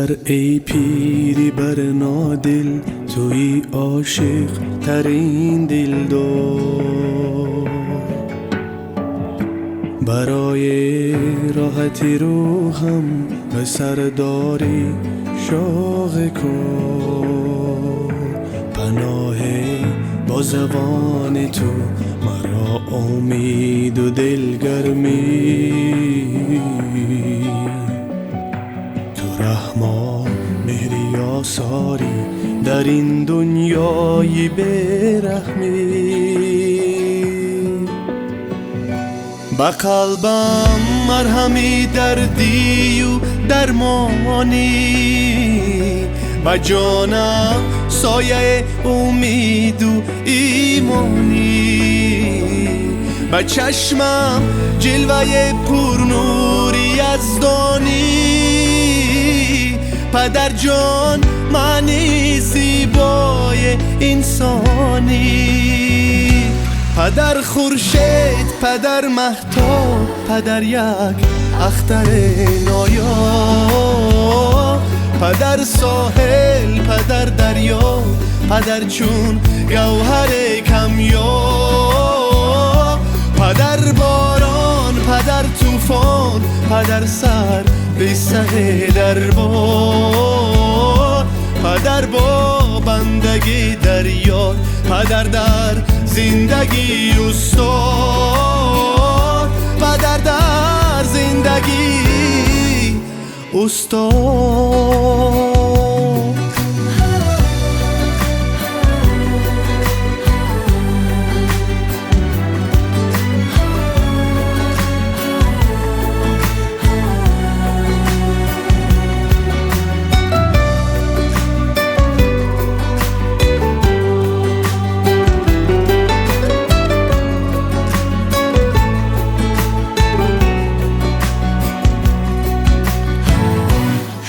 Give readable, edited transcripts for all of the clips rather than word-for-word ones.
Падар эй пири барнодил, туи ошиқ тарин дилдор. Барои роҳати рӯҳам ба сардори шоғи кор. Паноҳе бо забони ту маро умеду дилгармӣ. Ту раҳмо меҳри осорӣ дар ин дунёи бераҳмӣ. Ба қалбам марҳами дардию дармонӣ, ба ҷонам сояи умеду имонӣ, ба чашмам ҷилваи пурнури яздонӣ. Падарҷон, маъни зебои инсонӣ. Падар хуршед, падар маҳтоб, падар як ахтари ноёб, падар соҳил, падар дарё, падар чун гавҳари камёб, падар борон, падар тӯфон, падар сар бисаҳи дарбор, падар бо бандагӣ дарёр, падар дар зиндагӣ устод, падар дар зиндагӣ устод.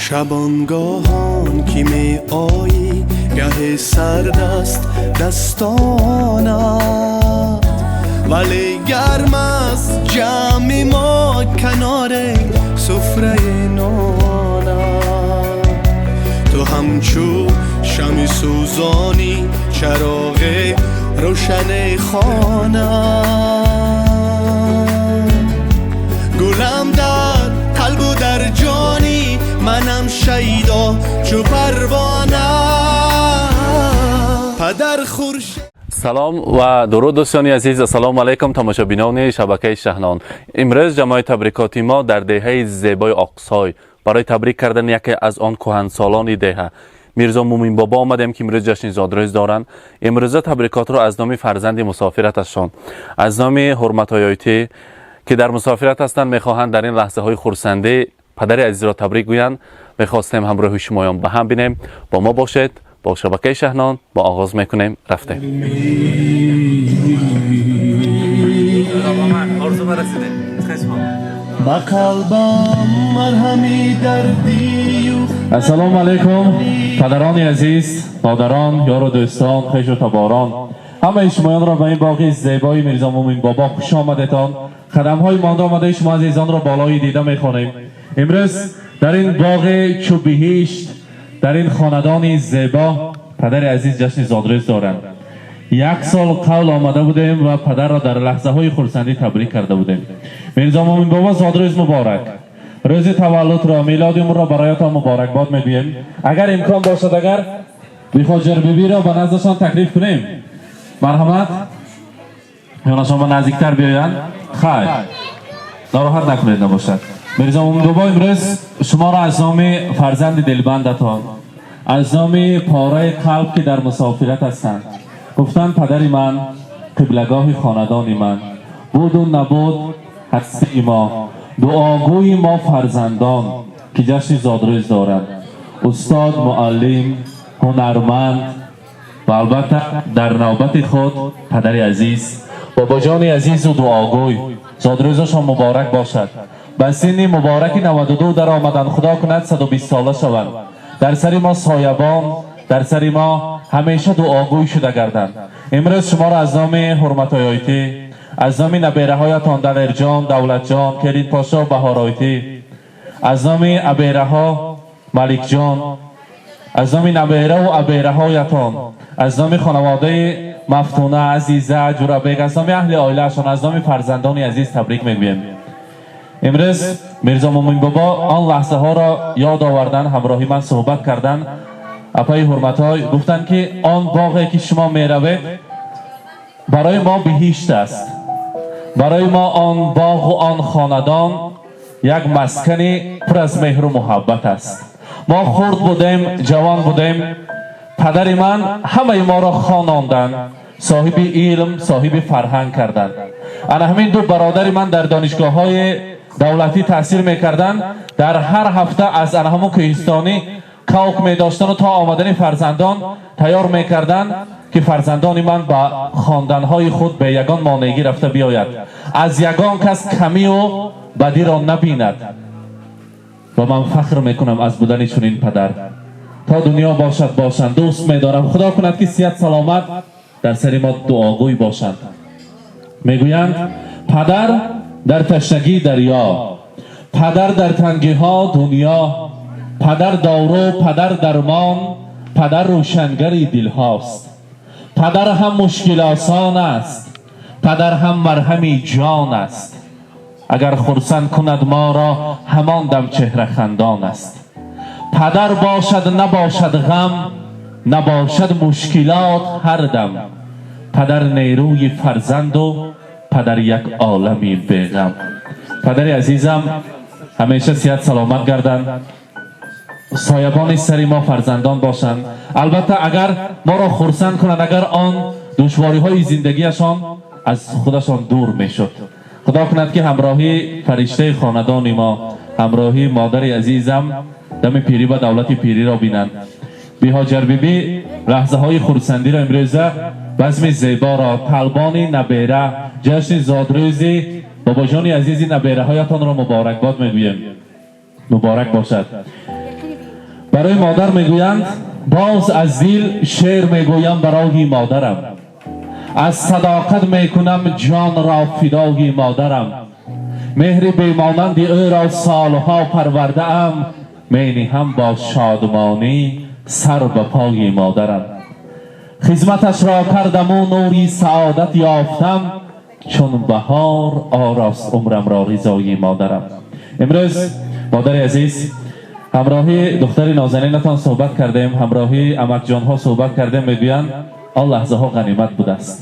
Шабонгоҳон ки меоӣ, гаҳ сард аст дастонат, вале гарм аст ҷамъи мо канори суфраи нонат. Ту ҳамчу шамъи сӯзонӣ, чароғи рӯшани хона. Гулам дар қалбу дар ҷонӣ, манам шайдо чу парвона. Падар хуршед. Салом ва дуруд, дӯстони азиз. Ассалому алайкум, тамошобинони шабакаи Шаҳнон. Имрӯз ҷамоаи табрикоти мо дар деҳаи зебои Оқсой барои табрик кардани яке аз он кӯҳансолони деҳа Мирзо Муминбобо омадем, ки имрӯз ҷашни зодрӯз доранд. Имрӯза табрикотро аз номи фарзанди мусофираташон, аз номи ҳурматҳоёйтӣ, ки дар мусофират ҳастанд, мехоҳанд дар ин лаҳзаҳои хурсандӣ падари азизро табрик гӯянд. Мехостем ҳамроҳи шумоён ба ҳам бинем. Бо мо бошед, бо шабакаи Шаҳнон. Мо оғоз мекунем, рафтем. Ба қалбам марҳами дардию Ассалому алайкум, падарони азиз, модарон, ёру дӯстон, хешу таборон, ҳамаи шумоёнро ба ин боғи зебои Мирзо Муминбобо хуш омадетон. Қадамҳои монда омадаи шумо азизонро болои дида мехонем. Имрӯз дар ин боғи чу биҳишт, дар ин хонадони зебо падари азиз ҷашни зодрӯз доранд. Як сол қавл омада будем ва падарро дар лаҳзаҳои хурсандӣ табрик карда будем. Мирзо Муминбобо, зодрӯз муборак! Рӯзи таваллудро, милоди умрро бароятон муборакбод мегӯем. Агар имкон бошад, агар Бихоҷар бибиро ба наздашон таклиф кунем, марҳамат, ёнашон ба наздиктар биёянд. Хайр, нороҳат накунед набошад. Мирзо Муминбобо, имрӯз шуморо аз номи фарзанди дилбандатон, аз номи пораи қалб, ки дар мусофират ҳастанд, гуфтанд: падари ман қиблагоҳи хонадони ман буду набуд, ҳастии мо, дуогӯи мо фарзандон, ки ҷашни зодрӯз доранд, устод, муаллим, ҳунарманд ва албатта дар навбати худ падари азиз, бобоҷони азизу дуогӯй, зодрӯзашон муборак бошад. Ба синни мубораки 92 даромаданд, худо кунад 120 сола шаванд. Дар сари мо соябон, дар сари мо ҳамеша дуогӯй шуда гарданд. Имрӯз шуморо аз номи ҳурматоёйтӣ, аз номи набераҳоятон Далерҷон, Давлатҷон, Келинпошо, Баҳоройтӣ, аз номи абераҳо Маликҷон, аз номи набераву абераҳоятон, аз номи хонаводаи Мафтуна, Азиза, Ҷурабек, аз номи аҳли оилаашон, аз номи фарзандони азиз табрик мегӯем. Имрӯз Мирзо Муминбобо он лаҳзаҳоро ёд овардан, ҳамроҳи ман суҳбат кардан. Апаи ҳурматҳой гуфтанд, ки он боғе ки шумо меравед, барои мо биҳишт аст. Барои мо он боғу он хонадон як маскани пур аз меҳру муҳаббат аст. Мо хурд будем, ҷавон будем, падари ман ҳамаи моро хононданд, соҳиби илм, соҳиби фарҳанг карданд. Ана ҳамин ду бародари ман дар донишгоҳҳои давлатӣ таҳсил мекарданд. Дар ҳар ҳафта аз ана ҳамун кӯҳистонӣ кавк медоштану то омадани фарзандон тайёр мекарданд, ки фарзандони ман ба хонданҳои худ бе ягон монеагӣ рафта биёяд, аз ягон кас камию бадиро набинад. Ва ман фахр мекунам аз будани чунин падар. То дунё бошад, бошанд, дӯст медорам. Худо кунад, ки сиҳат саломат дар сари мо дуогӯй бошанд. Мегӯянд, падар дар ташнагӣ дарё, падар дар тангиҳо дунё, падар дору, падар дармон, падар рӯшангари дилҳост. Падар ҳам мушкилосон аст, падар ҳам марҳами ҷон аст. Агар хурсанд кунад моро, ҳамон дам чеҳрахандон аст. Падар бошад, набошад ғам, набошад мушкилот ҳар дам. Падар нерӯи фарзанду падар як олами беғам. Падари азизам, ҳамеша сиҳат саломат гарданд, соябони сари мо фарзандон бошанд. Албатта, агар моро хурсанд кунанд, агар он душвориҳои зиндагиашон аз худашон дур мешуд. Худо кунад, ки ҳамроҳи фариштаи хонадони мо, ҳамроҳи модари азизам дами пирӣ ва давлати пириро бинанд. Биҳоҷарбибӣ лаҳзаҳои хурсандиро имрӯза, базми зеборо, талбони набера, ҷашни зодрӯзи бобоҷони азизи набераҳоятонро муборакбод мегӯем. Муборак бошад. Барои модар мегӯянд: боз аз дил шеър мегӯям барои модарам, аз садоқат мекунам ҷонро фидои модарам. Меҳри бемонанди ӯро солҳо парвардаам, мениҳам бо шодмонӣ сар ба пои модарам. Хизматашро кардаму нури саодат ёфтам, чун баҳор орост умрамро ризои модарам. Имрӯз, модари азиз, ҳамроҳи духтари нозанинатон суҳбат кардем, ҳамроҳи амакҷонҳо суҳбат кардем. Мегӯянд, он лаҳзаҳо ғанимат будааст.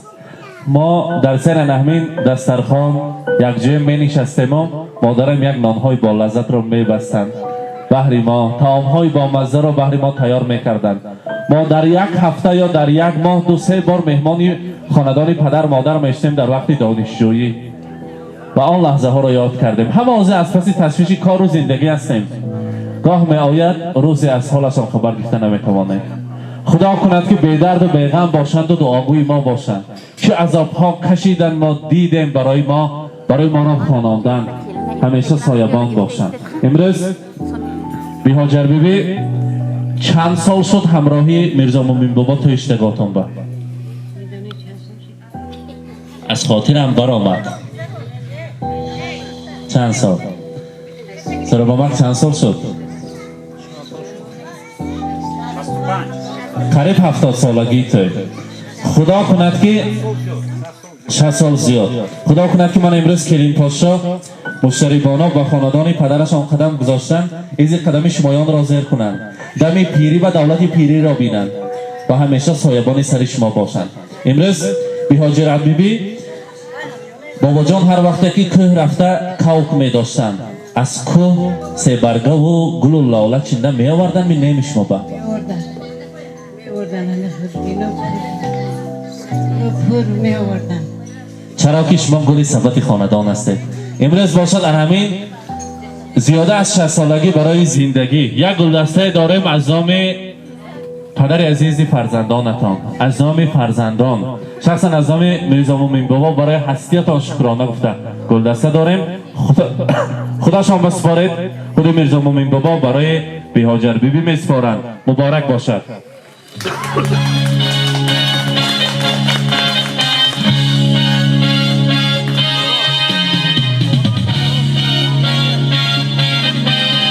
Мо дар сари наҳмин дастархон якҷоя менишастему модарам як нонҳои болаззатро мебастанд баҳри мо, таомҳои бомаззаро баҳри мо тайёр мекарданд. Мо дар як ҳафта ё дар як моҳ ду се бор меҳмони хонадони падар модар мешудем дар вақти донишҷӯӣ ва он лаҳзаҳоро ёд кардем. Ҳама ҳозир аз паси ташвиши кору зиндагӣ ҳастем. Гоҳ меояд рӯзе, аз ҳолашон хабар гирифта наметавонем. Худо кунад, ки бедарду беғам бошанду дуогӯи мо бошанд. Чӣ азобҳо кашиданд, мо дидем, барои мо, барои моро хонондан, ҳамеша соябон бошанд. Имрӯз, Биҳоҷарбибӣ, чанд сол шуд ҳамроҳи Мирзо Муминбобо то иштиготон ба? Аз хотирам баромад. Чанд сол, Саробамак, чанд сол шуд? Қариб 70-солагии той. Худо кунад, ки 60 сол зиёд. Худо кунад, ки ман имрӯз келинпошо Муштарибоно ба хонадони падарашон қадам гузоштанд, изи қадами шумоёнро зер кунанд, дами пирӣ ва давлати пириро бинанд ва ҳамеша соябони сари шумо бошанд. Имрӯз, Биҳоҷиратбибӣ, бобоҷон ҳар вақте ки кӯҳ рафта кавк медоштанд, аз кӯҳ себаргаву гулу лола чинда меоварданд, минеми шумо ба? Меовардан, меовардан, ҳами хурдино пур меовардан. Чаро ки шумо гули сабати хонадон ҳастед. Имрӯз бошад, ан ҳамин зиёда аз 60-солагӣ барои зиндагӣ як гулдастае дорем аз номи падари азизи фарзандонатон, аз номи фарзандон, шахсан аз номи Мирзо Муминбобо барои ҳастиятон шукрона гуфта гулдаста дорем. Худашон басупоред. Худи Мирзо Муминбобо барои Биҳоҷарбибӣ месупоранд. Муборак бошад.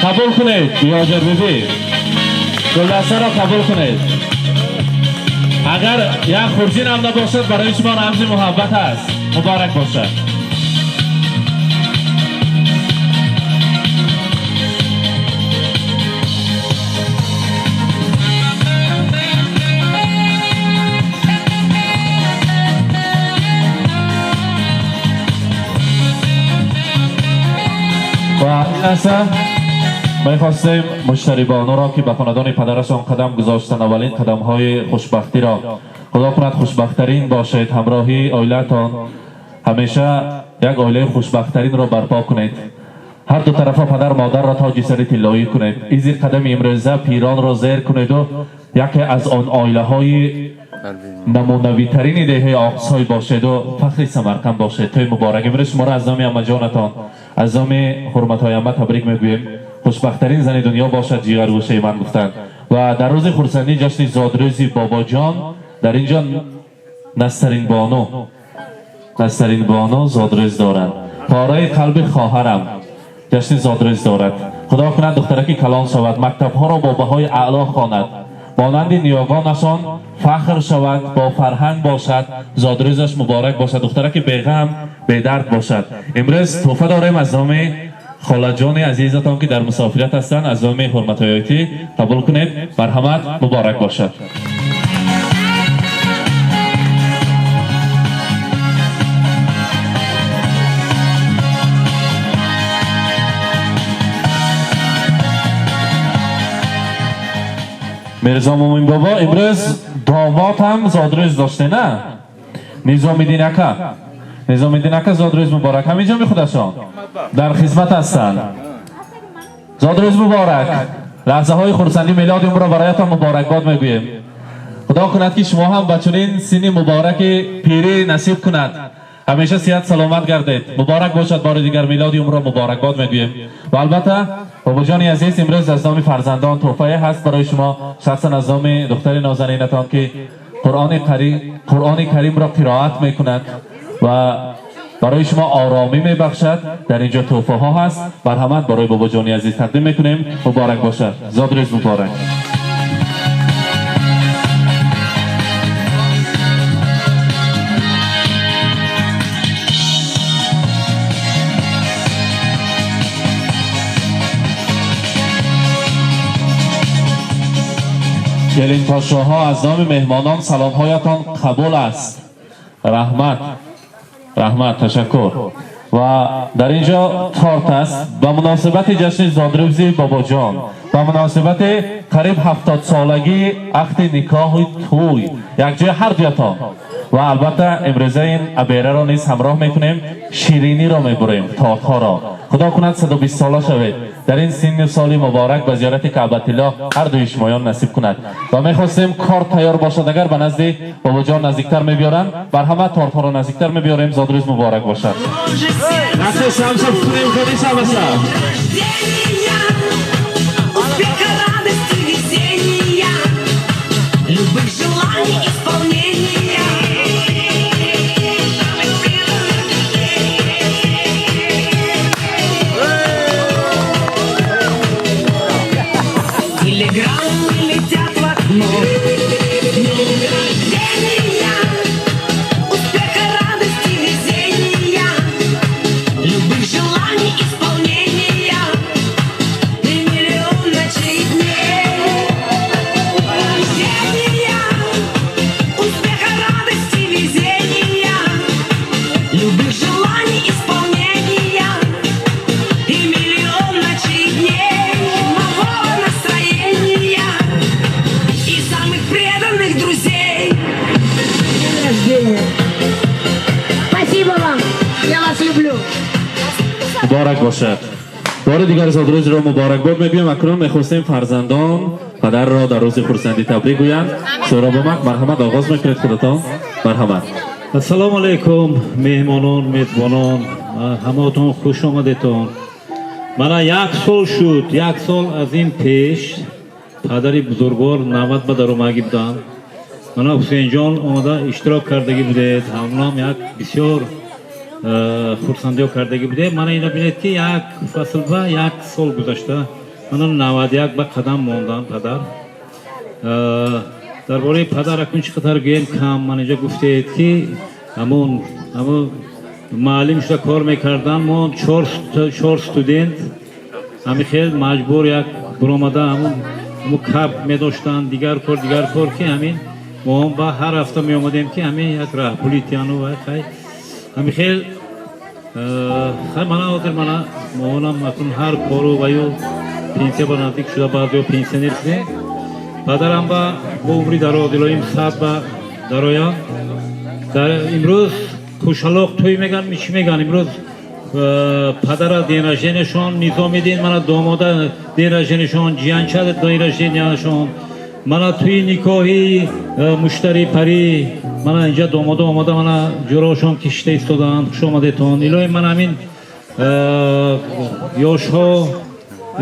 Қабул кунед, Биҳоҷарбибӣ. Гулдастаро қабул кунед. Агар як хурҷин ҳам набошад, барои шумо рамзи муҳаббат аст. Муборак бошад. Ва ин лаҳза мехостем муштарибонуро, ки ба хонадони падарашон қадам гузоштанд, аввалин қадамҳои хушбахтиро, худо кунад хушбахттарин бошед, ҳамроҳи оилаатон ҳамеша як оилаи хушбахттаринро барпо кунед. Ҳар ду тарафа падар модарро тоҷи сари тиллоӣ кунед. Изи қадами имрӯза пиронро зер кунеду яке аз он оилаҳои намунавитарини деҳаи Оқсой бошеду фахри Самарқанд бошед. Тӯй муборак. Имрӯз шуморо аз номи аммаҷонатон, аз номи ҳурматҳои амма табрик мегӯем. Хушбахттарин зани дунё бошад ҷигаргӯшаи ман гуфтанд. Ва дар рӯзи хурсандӣ ҷашни зодрӯзи бобоҷон дар инҷо Насринбону зодрӯз доранд. Пораи қалби хоҳарам ҷашни зодрӯз дорад. Худо кунад духтараки калон шавад, мактабҳоро бо баҳои аъло хонад, монанди ниёгонашон фахр шавад, бо фарҳанг бошад. Зодрӯзаш муборак бошад, духтараки беғам, бедард бошад. Имрӯз тӯҳфа дорем аз номи холаҷони азизатон, ки дар мусофират ҳастанд, аз номи ҳурматҳоятӣ қабул кунед. Марҳамат, муборак бошад. Мирзо Мумин бобо, имрӯз домод ҳам зодрӯз доште, на? Низомиддин ака. Низомиддин ака, зодрӯз муборак. Ҳаминҷо мехудашон дар хизмат ҳастанд. Зодрӯз муборак. Лаҳзаҳои хурсандӣ мелоди умрро бароятон муборакбод мегӯем. Худо кунад, ки шумо ҳам ба чунин синни мубораки пирӣ насиб кунад. Ҳамеша сиҳат саломат гардед. Муборак бошад, бори дигар милоди умрро муборакбод мегӯем. Ва албатта, бобоҷони азиз, имрӯз аз номи фарзандон тӯҳфае ҳаст барои шумо, шахсан аз номи духтари нозанинатон, ки Қуръони Каримро қироат мекунад ва барои шумо оромӣ мебахшад. Дар инҷо тӯҳфаҳо ҳаст. Марҳамат, барои бобоҷони азиз тақдим мекунем. Муборак бошад. Зодрӯз муборак. Келинпошоҳо, аз номи меҳмонон саломҳоятон қабул аст. Раҳмат, раҳмат, ташаккур. Ва дар инҷо торт аст ба муносибати ҷашни зодрӯзи бобоҷон, ба муносибати қариб 70-солагии ақди никоҳи тӯй якҷоя ҳар дуятон. Ва албатта имрӯза ин абераро низ ҳамроҳ мекунем, шириниро мебурем, тортҳоро. Худо кунад 120 сола шавед. Дар ин синни соли муборак ба зиёрати Каъбатиллоҳ ҳар дуи шумоён насиб кунад. Ва мехостем кор тайёр бошад, агар ба назди бобоҷон наздиктар мебиёранд, барҳама тортҳоро наздиктар мебиёрем. Зодрӯз муборак бошад. Рақси шамса кунем, хеле шамса. Успеха, радости, везения, любых желаний исполнения. Телеграммы летят в окно. Днем рождения, успеха, радости, везения, любых желаний исполнения и миллион ночей и дней. Рождения, успеха, радости, везения, любых желаний исполнения и миллион ночей и дней, нового настроения и самых преданных друзей. Рождения. Спасибо вам. Я вас люблю. Муборак бошад. Бори дигар зодрӯзро муборакбод мегӯем. Акнун мехостем фарзандон падарро дар рӯзи хурсандӣ табрик гӯянд. Суҳробомак, марҳамат, оғоз мекунед худатон. Марҳамат. Ассалому алайкум, меҳмонон, мезбонон, ҳамаатон хуш омадетон. Мана як сол шуд, як сол аз ин пеш падари бузургвор 90 ба даромагӣ буданд. Мана Ҳусейнҷон омада иштирок кардагӣ будед, ҳамонам як бисёр хурсандиҳо кардагӣ будед. Мана ина бинед, ки як фасл ба як сол гузашта, мана 91 ба қадам мондан падар. Дар бораи падар акун чӣ қадар гӯем кам. Ман инҷо гуфтед, ки ҳамон муаллим шуда кор мекардан, мо чор студент ҳами хел маҷбур як буромада ҳамун каб медоштанд, дигар кор, дигар кор, ки ҳамин мо ба ҳар ҳафта меомадем, ки ҳамин як раҳпули тияну вай хай ҳами хел хай. Мана ҳозир мана моонам акун ҳар кору ваю пенсия ба наздик шуда, баъзеҳо пенсионер шудем. Падарам ба бо умри дароз, илоҳим сад ба дароянд. Дар имрӯз хушалоқ тӯй меган, чӣ меган, имрӯз падара день рождения шон, Низомиддин, мана домода день рождения шон, ҷиянча день рождения шон, мана тӯи никоҳи Муштари Парӣ, мана инҷа домода омада, мана ҷурошон кишида истодаанд. Хуш омадетон. Илоҳим мана ҳамин ёшҳо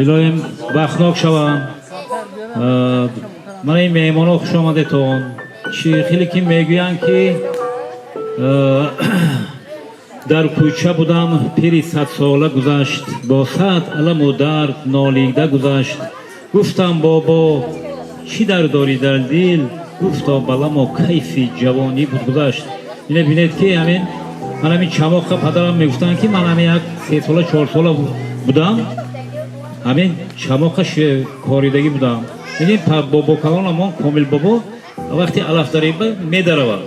илоҳим бахтнок шаванд. Мана ин меҳмонҳо, хуш омадетон. Чи хеле ки мегӯянд, ки дар кӯча будам, пири садсола гузашт, бо сад аламу дард нолида гузашт. Гуфтам: «Бобо, чӣ дард дорӣ дар дил?» Гуфто: «Баламо кайфи ҷавонӣ буд, гузашт». Ина бинед, ки ҳамин ман ҳамин чамоқа падарам мегуфтанд, ки ман ҳамин як 3 сола, 4 сола будам, ҳамин чамоқа коридагӣ будам. Бинед, бобокалонамон Комил бобо вақти алаф дариба медаравад,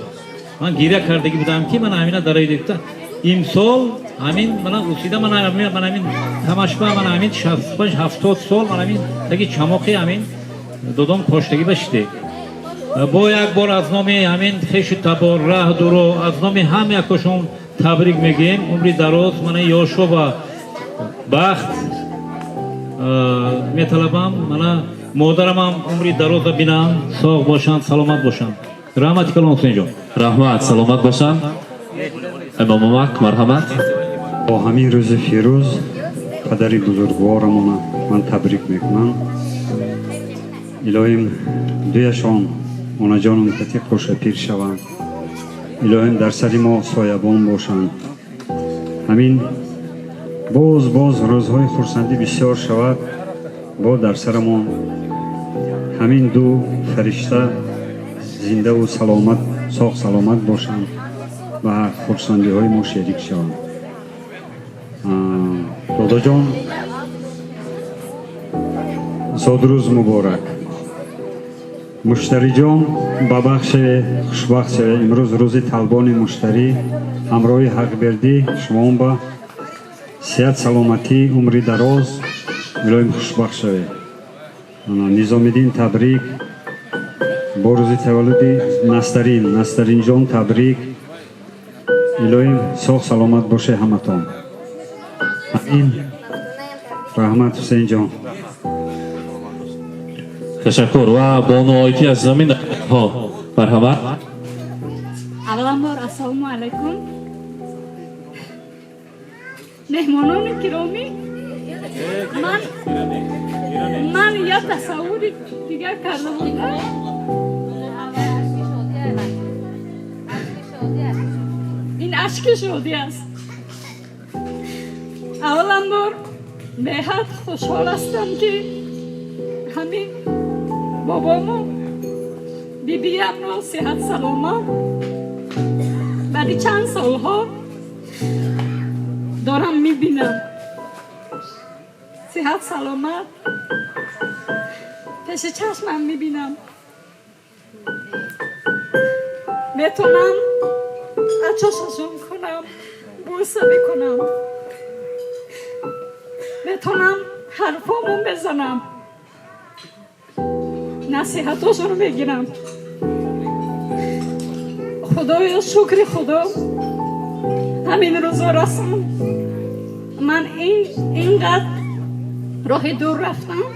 ман гиря кардагӣ будам, ки ман ҳамина даравида. Имсол ҳамин мана усида, ман ҳамин камашба ман ҳамин 65-70 сол ман ҳамин таги чамоқи ҳамин додом коштагӣ ба шиде. Бо як бор аз номи ҳамин хешу табор, раҳ дуро, аз номи ҳам якошон табрик мегӯем. Умри дароз, мана ёшо ба бахт металабам. Мана модарамам умри дароза бинам, соғ бошанд, саломат бошанд. Раҳмати калон, Ҳусейнҷон. Раҳмат, саломат бошанд. Имомамак, марҳамат. Бо ҳамин рӯзи фирӯз падари бузургворамона ман табрик мекунам. Илоҳим дуяшон онаҷонам кати хушапир шаванд, илоҳим дар сари мо соябон бошанд. Ҳамин боз боз рӯзҳои хурсандӣ бисёр шавад, бо дар сарамон ҳамин ду фаришта зиндаву саломат, соғ саломат бошанд ва хурсандиҳои мо шерик шаванд. Додоҷон, зодрӯз муборак! Муштариҷон, ба бахше хушбахт шавед. Имрӯз рӯзи талбони Муштарӣ ҳамроҳи Ҳақбердӣ. Шумоон ба сиҳат, саломатӣ, умри дароз, илоҳим хушбахт шавед. Низомиддин, табрик бо рӯзи таваллуди Настарин. Настаринҷон, табрик, илоҳим соғ саломат боше ҳаматон. Амин. Раҳмат, Ҳусейнҷон. Ташаккур. Ва бону Ойтӣ аз замин ҳо, марҳамат. Авваланбор, ассалому алайкум, меҳмонони киромӣ. Ман як тасаввури дигар карда будам. Ин ашки шодӣ аст. Авваланбор, беҳад хушҳол ҳастам, ки ҳамин бобому бибиямро сиҳат саломат баъди чанд солҳо дорам мебинам. Сиҳат саломат пеши чашмам мебинам, метонам ачошашон кунам, бӯса бикунам, метонам ҳарфомон безанам, насиҳатошонро мегирам. Худоё, шукри Худо, ҳамин рӯзо расам. Ман инқадр роҳи дур рафтам,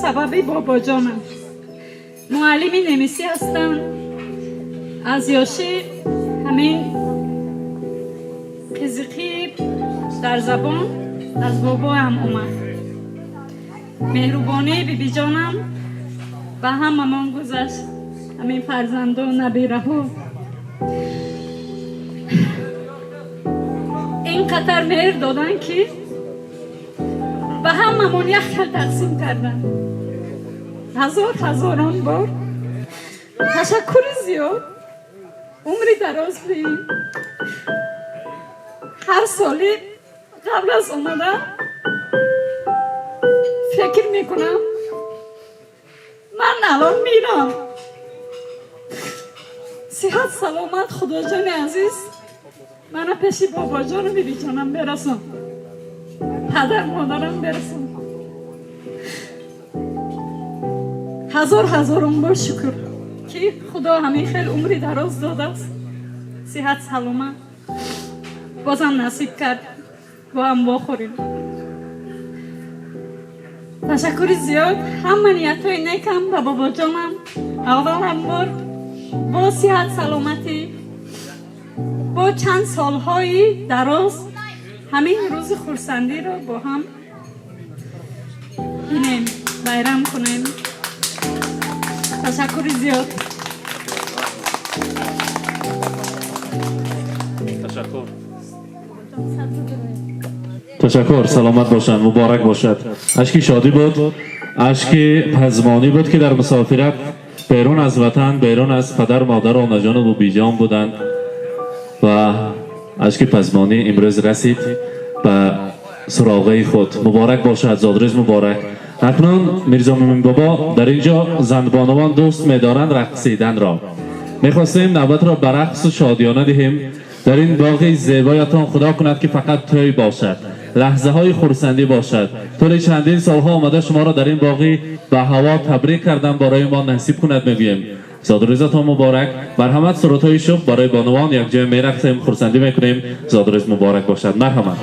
сабаби бобоҷонам. Муаллими немисӣ ҳастам. Аз ёшӣ ҳамин қизиқӣ дар забон аз бобоям омад. Меҳрубонии бибиҷонам ба ҳамамон гузашт, ҳамин фарзанду набираҳо. Ин қатар меҳр додан, ки ба ҳамамон як хел тақсим кардан. Ҳазор ҳазорон бор ташаккури зиёд. Умри дароз бинем. Ҳар соли қабл аз омадан фикр мекунам, ман алон мирам. Сиҳат саломат, Худоҷони азиз, мана пеши бобоҷону бибиҷонам берасон, падар модарам берасон. Ҳазор ҳазорон бор шукр, ки Худо ҳамин хел умри дароз додааст, сиҳат саломат бозам насиб кард, бо ҳам вохӯрем. Ташаккури зиёд, ҳама ниятҳои некам ба бобоҷонам. Аввалам бор бо сиҳат саломатӣ, бо чанд солҳои дароз ҳамин рӯзи хурсандиро бо ҳам бинем, байрам кунем. Ташаккури зиёд. Ташаккур. Ташаккур, саломат бошанд, муборак бошад. Ашки шодӣ буд, ашки пазмонӣ буд, ки дар мусофират берун аз ватан, берун аз падар, модар, онаҷону бубиҷон буданд ва ашки пазмонӣ имрӯз расид ба суроғаи худ. Муборак бошад, зодрӯз муборак. Акнун Мирзо Мумин бобо, дар инҷо занбонувон дӯст медоранд рақсиданро. Мехостем навбатро ба рақсу шодиёна диҳем. Дар ин боғи зебоятон Худо кунад, ки фақат тӯй бошад, лаҳзаҳои хурсандӣ бошад. Тӯли чандин солҳо омада шуморо дар ин боғи ба ҳаво табрик кардан барои мо насиб кунад, мегӯем. Зодрӯзатон муборак. Марҳамат, сурудҳои шух барои бонувон, якҷоя мерақсем, хурсандӣ мекунем. Зодрӯз муборак бошад. Марҳамат.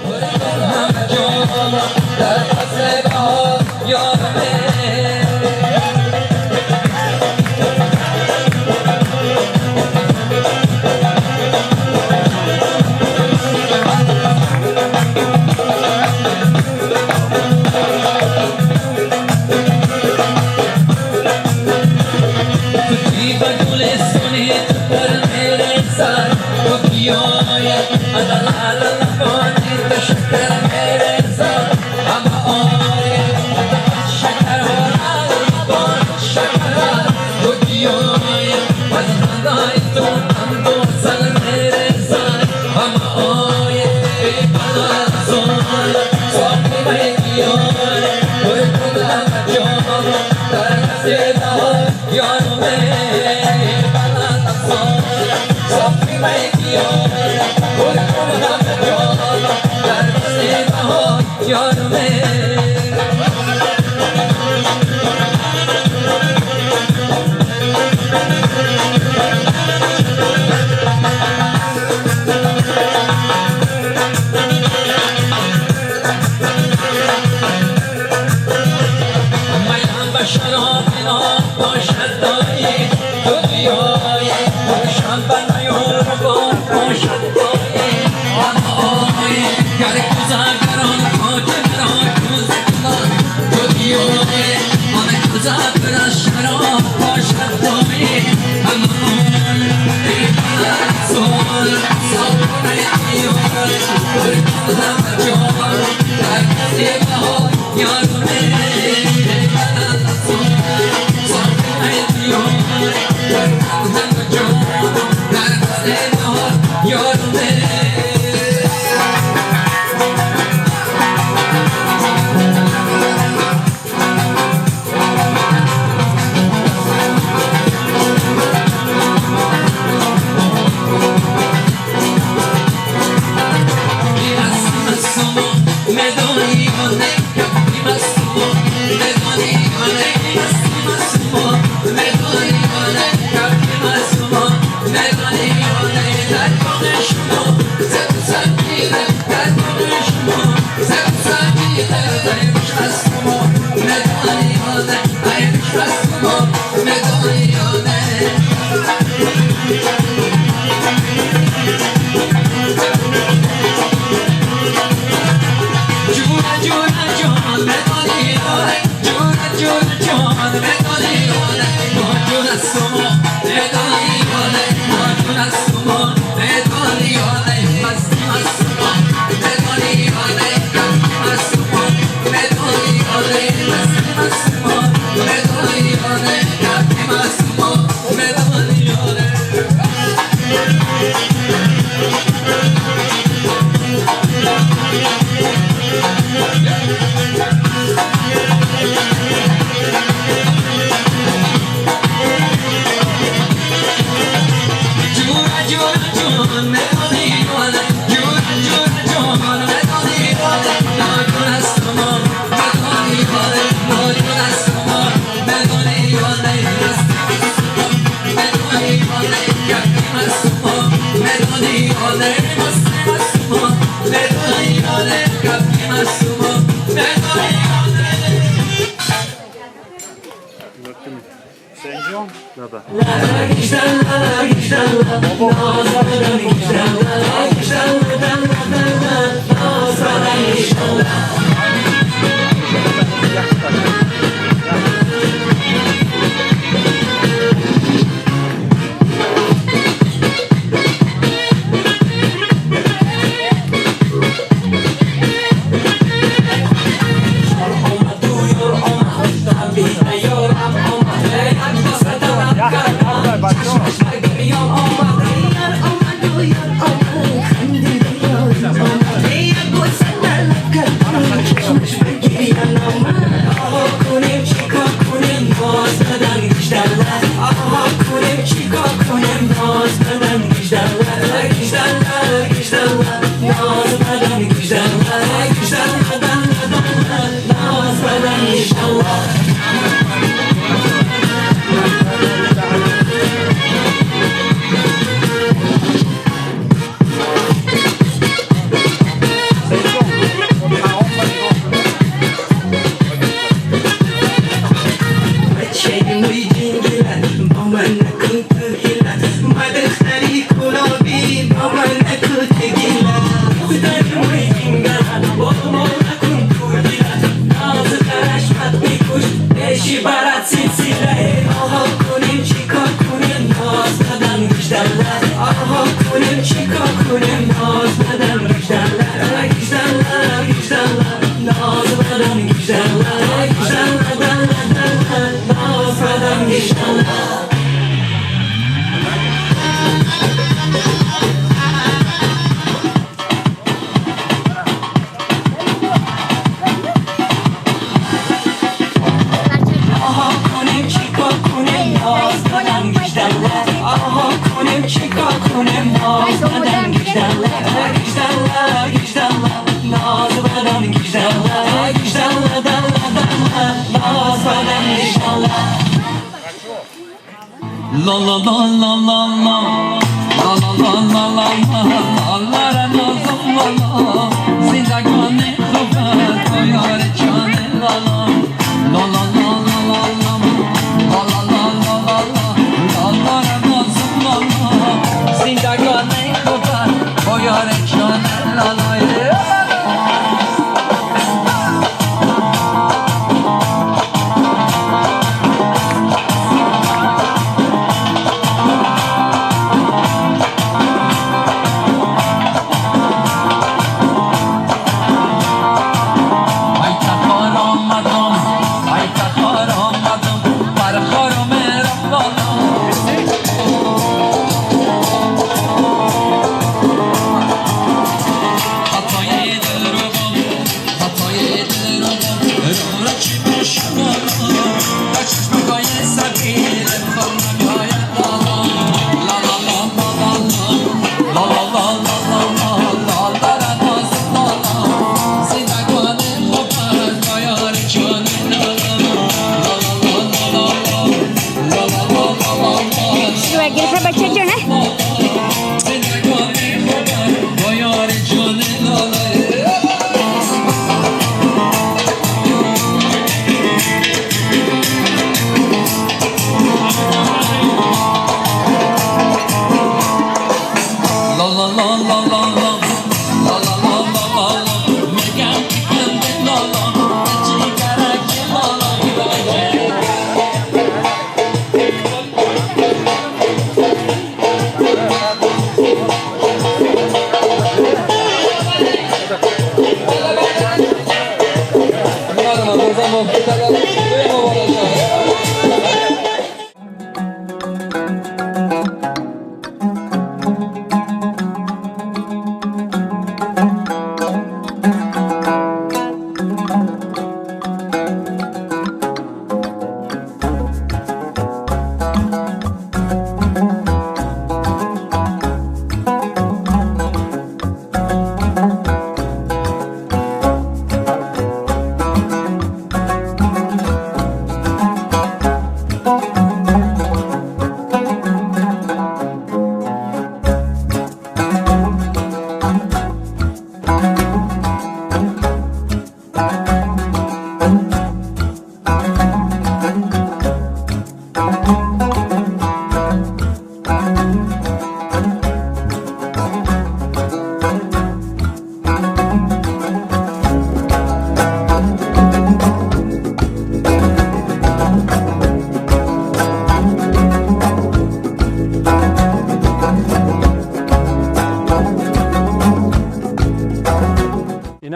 La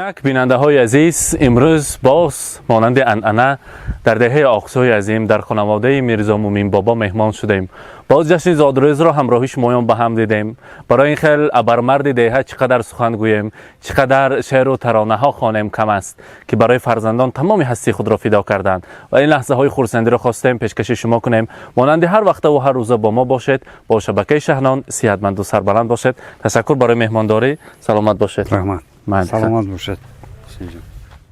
Инак, бинандаҳои азиз, имрӯз боз монанди анъана дар деҳаи Оқсӯи азим, дар хонаводаи Мирзо Мумин Бобо меҳмон шудем. Боз ҷашни зодрӯзро ҳамроҳи шумоён ба ҳам дидем. Барои ин хел абармарди деҳа чӣ қадар сухан гӯем, чӣ қадар шеъру таронаҳо хонем, кам аст, ки барои фарзандон тамоми ҳастии худро фидо карданд. Ва ин лаҳзаҳои хурсандиро хостем пешкаши шумо кунем. Монанди ҳар вақтаву ҳар рӯза бо мо бошед, бо шабакаи Шаҳнон. Сиҳатманду сарбаланд бошед. Ташаккур барои меҳмондорӣ, саломат бошед. Раҳмат, саломат бошед.